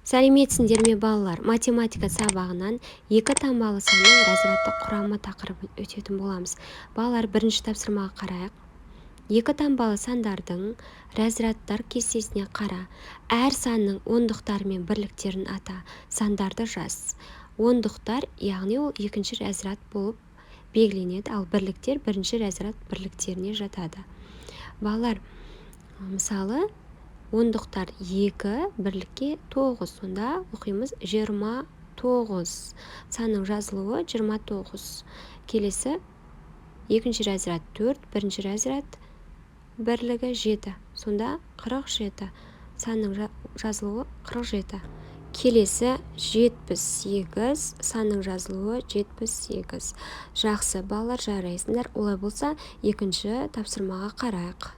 Сәлеметсіңдер ме, балалар! Математика сабағынан екі таңбалы санның разрядтық құрамы тақырыбын өтетін боламыз. Балалар, бірінші тапсырмаға қарайық. Екі таңбалы сандардың разрядтар кестесіне қара. Әр санның ондықтары мен бірліктерін ата, сандарды жаз. Ондықтар, яғни ол екінші разряд болып белгіленеді, ал бірліктер бірінші разряд бірліктеріне жатады. Балалар, мысалы, ондықтар 2, бірлікке 9, сонда оқимыз 29. Санның жазылуы 29. Келесі екінші разряд 4, бірінші разряд бірлігі 7, сонда 47. Санның жазылуы 47. Келесі 78, санның жазылуы 78. Жақсы, балалар, жарайсыңдар. Олай болса, екінші тапсырмаға қарайық.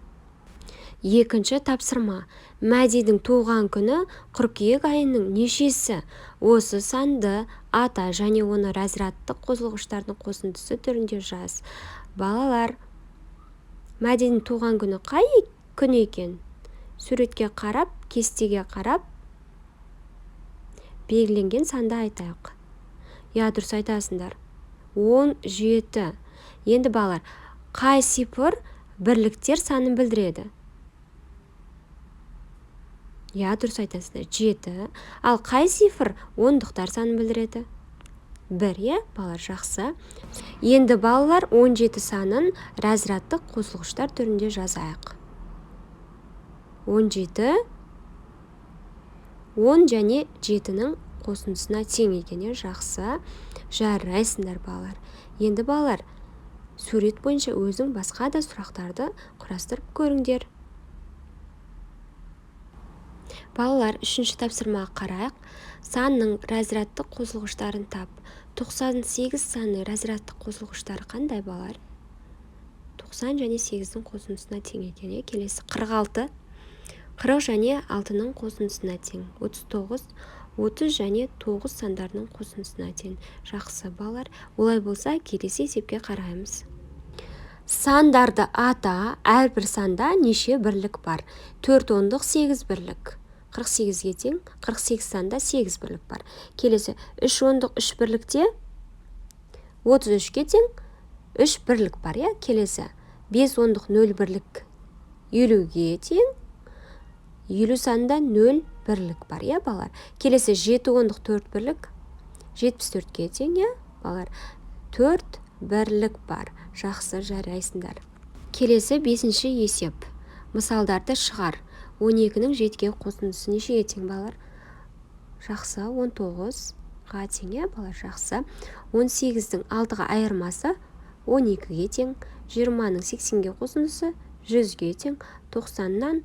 Екінші тапсырма. Мәдидің туған күні қыркүйек айының нешесі? Осы санды ата және оны разрядтық қосылғыштардың қосындысы түрінде жаз. Балалар, Мәдидің туған күні қай күн екен? Суретке қарап, кестеге қарап, белгіленген санды айтайық. Иә, дұрыс айтасыңдар. 17. Енді, балалар, қай цифр бірліктер санын білдіреді? Иә, дұрыс айтасыздар, 7. Ал қай цифр ондықтар санын білдіреді? 1, иә, балалар, жақсы. Енді, балалар, 17 санын разрядтық қосылғыштар түрінде жазайық. 17 10 және 7-нің қосындысына тең екен, иә, жақсы. Жарайсыңдар, балалар. Енді, балалар, сурет бойынша өзің басқа да сұрақтарды құрастырып көріңдер. Балалар, үшінші тапсырмаға қарайық. Санның разрядтық қосылғыштарын тап. 98 санның разрядтық қосылғыштары қандай, балалар? 90 және 8-дің қосындысына тең екен, иә. Келесі 46, 40 және 6-ның қосындысына тең. 39, 30 және 9 сандарының қосындысына тең. Жақсы, балалар. Олай болса, келесі есепке қараймыз. Сандарды ата, әрбір санда неше бірлік бар? 4 ондық 8 бірлік. 48-ге тең, 48 санда 8 бірлік бар. Келесі 3 ондық 3 бірлікте 33-ке тең 3 бірлік бар, иә. Келесі 5 ондық 0 бірлік 50-ге тең, 50 санда 0 бірлік бар, иә, балалар. Келесі 7 ондық 4 бірлік 74-ке тең, иә, балалар. 4 бірлік бар. Жақсы, жарайсыңдар. Келесі бесінші есеп. Мысалдарды шығар. 12-нің 7-ге қосындысы нешеге тең, балалар? Жақсы, 19-ға тең, иә, балалар, жақсы. 18-дің 6-ға айырмасы 12-ге тең. 20-ның 80-ге қосындысы 100-ге тең. 90-нан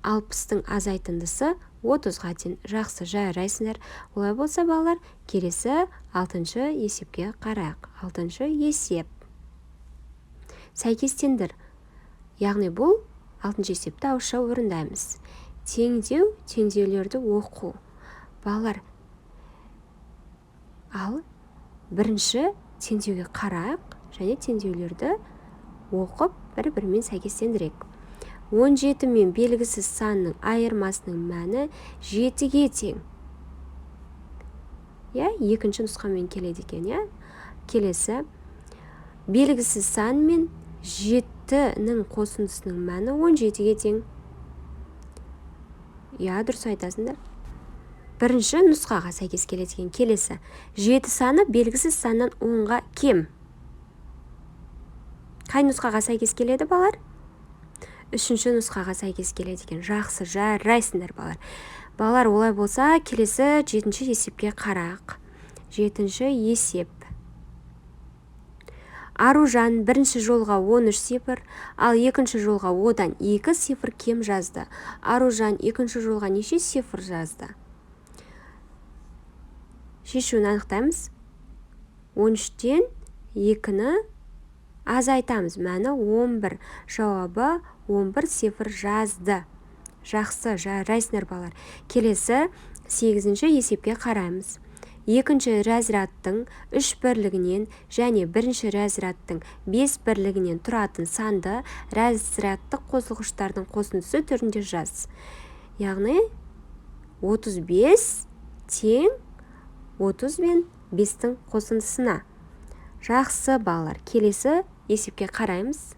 60-тың азайтындысы 30-ға тең. Жақсы, жарайсыңдар. Олай болса, балалар, келесі алтыншы есепке қарайық. Алтыншы есеп. Сәйкестендір. Яғни бұл алтыншы есепті ауызша орындаймыз. Теңдеу, теңдеулерді оқу. Балалар, ал бірінші теңдеуге қарайық және теңдеулерді оқып бір-бірімен сәйкестендірейік. 17 мен белгісіз санның айырмасының мәні 7-ге тең. Иә, екінші нұсқамен келеді екен, иә. Келесі белгісіз сан мен 7-нің қосындысының мәні 17-ге тең. Иә, дұрыс айтасыңдар. Бірінші нұсқаға сәйкес келеді екен. Келесі 7 саны белгісіз саннан 10-ға кем. Қай нұсқаға сәйкес келеді, балалар? Үшінші нұсқаға сәйкес келеді екен. Жақсы, жарайсыңдар, балалар. Балалар, олай болса, келесі жетінші есепке қарайық. Жетінші есеп. Аружан бірінші жолға 13 цифр, ал екінші жолға одан 2 цифр кем жазды. Аружан екінші жолға неше цифр жазды? Шешуін анықтаймыз. 13-тен 2-ні азайтамыз. Мәні 11. Жауабы 11 цифр жазды. Жақсы, жарайсыңдар, балалар. Келесі сегізінші есепке қараймыз. Екінші разрядтың 3 бірлігінен және бірінші разрядтың 5 бірлігінен тұратын санды разрядтық қосылғыштардың қосындысы түрінде жаз. Яғни 35 Тең 30 бен 5-тің қосындысына. Жақсы, балалар, келесі есепке қараймыз.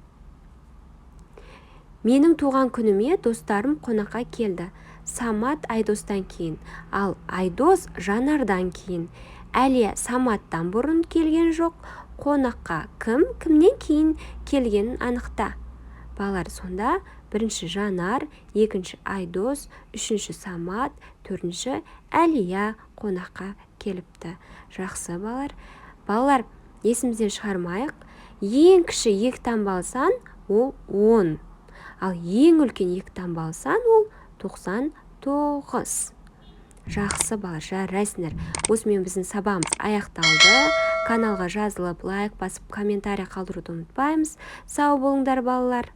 Менің туған күніме достарым қонаққа келді. Самат Айдостан кейін, ал Айдос Жанардан кейін. Әлия Саматтан бұрын келген жоқ. Қонаққа кім кімнен кейін келгенін анықта. Балалар, сонда бірінші Жанар, екінші Айдос, үшінші Самат, төртінші Әлия қонаққа келіпті. Жақсы, балалар. Балалар, есімізден шығармайық: ең кіші екі таңбалы сан ол 10, ал ең үлкен екі таңбалы сан ол 99. Жақсы, балалар, жарайсыңдар. Осымен біздің сабағымыз аяқталды. Каналға жазылып, лайк басып, комментарий қалдыруды ұмытпаймыз. Сау болыңдар, балалар.